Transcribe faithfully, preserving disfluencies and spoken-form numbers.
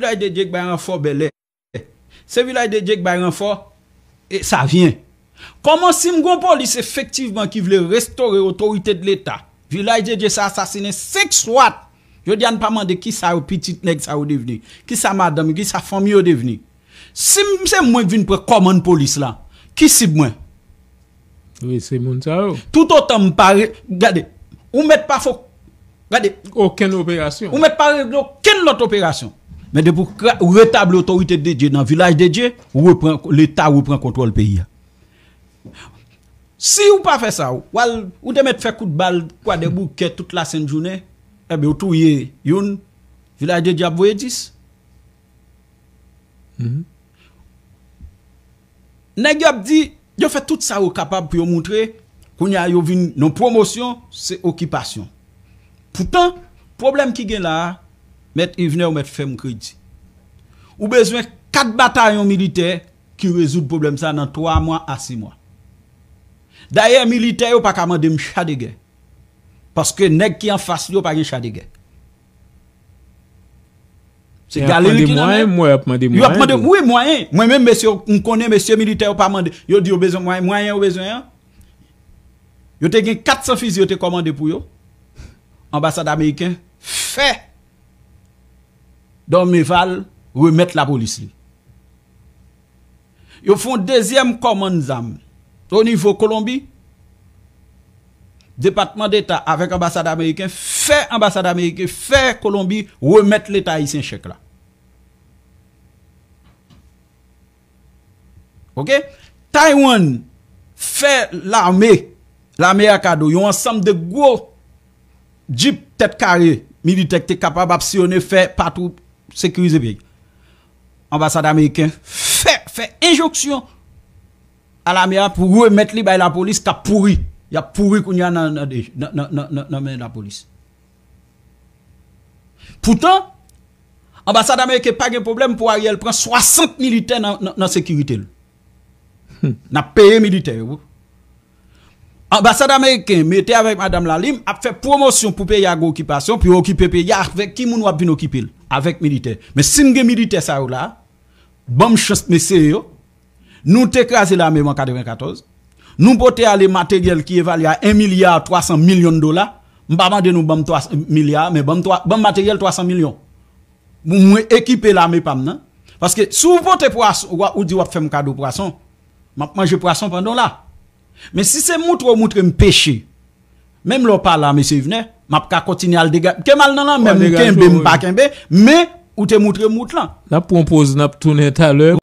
Vilaj de Dye k bay ranfò Bèlè. Se Vilaj de Dye k bay ranfò e Savyen. Kòman si m gon polis efektivman ki vle restore otorite de Leta, Vilaj de Dye sa asasinen senk swat, jodi a n pa mande kisa yo pitit nèg sa yo devni, kisa madanm yo, kisa fanmi yo devni. Si m se mwen k vin pran kòmann polis la, ki sib mwen? Wi, se moun sa yo. Toutotan m pa re- gade, ou mèt pa fo gade, Okenn operasyon. ou mèt pa regle okenn lòt operasyon. Men depi w kra- ou retabli otorite de Dye nan Vilaj de Dye, ou repran Leta repran kontwòl peyi a. Si ou pa fè sa, ou al ou te mèt fè kout bal Kwadèboukè tout lasent jounen, ebyen ou touye youn, Vilaj de Dye ap voye dis. Nèg yo ap di, yo fè tout sa yo kapab pou yo moutre, kounye a yo vin nan pwomosyon, se okipasyon. Poutan, pwoblèm ki gen la a, mèt Yvenè, ou mèt fè m kredi. Ou bezwen kat batayon militè ki rezoud pwoblèm sa nan twa mwa a sis mwa. Dayè, militè yo pa ka mande m cha de gè. Paske nèg ki anfas li yo pa gen cha de gè. Se galeri ki nan men. Mwen ap mande mwayen. Yo ap mande, wi, mwayen. Mwen menm, mesye, m konnen mesye militè yo pa mande. Yo di yo bezwen mwayen. Mwayen yo bezwen an. Yo te gen kat san fizi yo te kòmande pou yo. Anbasad ameriken fè Dormeval remèt lapolis li. Yo fè yon dezyèm kòmann zam o nivo Kolonbi. Depatman Deta avèk anbasad ameriken fè anbasad ameriken fè Kolonbi remèt Leta ayisyen chèk la. Oke? Taiwan fè lame, lame a kado, yon ansanm de gwo djip tèt kare militè ki te kapab ap siyone fè patwouy sekirize peyi. Anbasad ameriken fè fè enjonksyon a lame a pou remèt li bay lapolis k ap pouri. Y ap pouri kounye a nan, nan, nan, nan, nan, nan men lapolis. Poutan, anbasad ameriken pa gen pwoblèm pou Ariel pran swasant militè nan, nan, nan sekirite l. N ap peye militè yo. Anbasad ameriken mete avèk madanm Lalime ap fè pwomosyon pou peyi a gen okipasyon, pou yo okipe peyi a. Avèk ki moun w ap vin okipe l? Avèk militè. Men si m gen militè sa yo la, ban m chans m eseye yo. Nou te kraze lame m an katrevenkatòz. Nou pote ale materyèl ki evalye a en milya twa san milyon dola. M pa mande nou ban m twa milya, men ban m twa- ban m materyèl twa san milyon. Mwen ekipe lame pa m nan. Paske si w pote pwason, w a- ou di w ap fè m kado pwason, m ap manje pwason pandan w la. Men si se moutre w moutre m peche, menm lè w pa la, mesye Yvenè, m ap ka kontinye al dega- ke m al nan lanmè, m kenbe, m pa kenbe, men ou te moutre m wout lan. N ap pran yon poz, n ap tounen talè.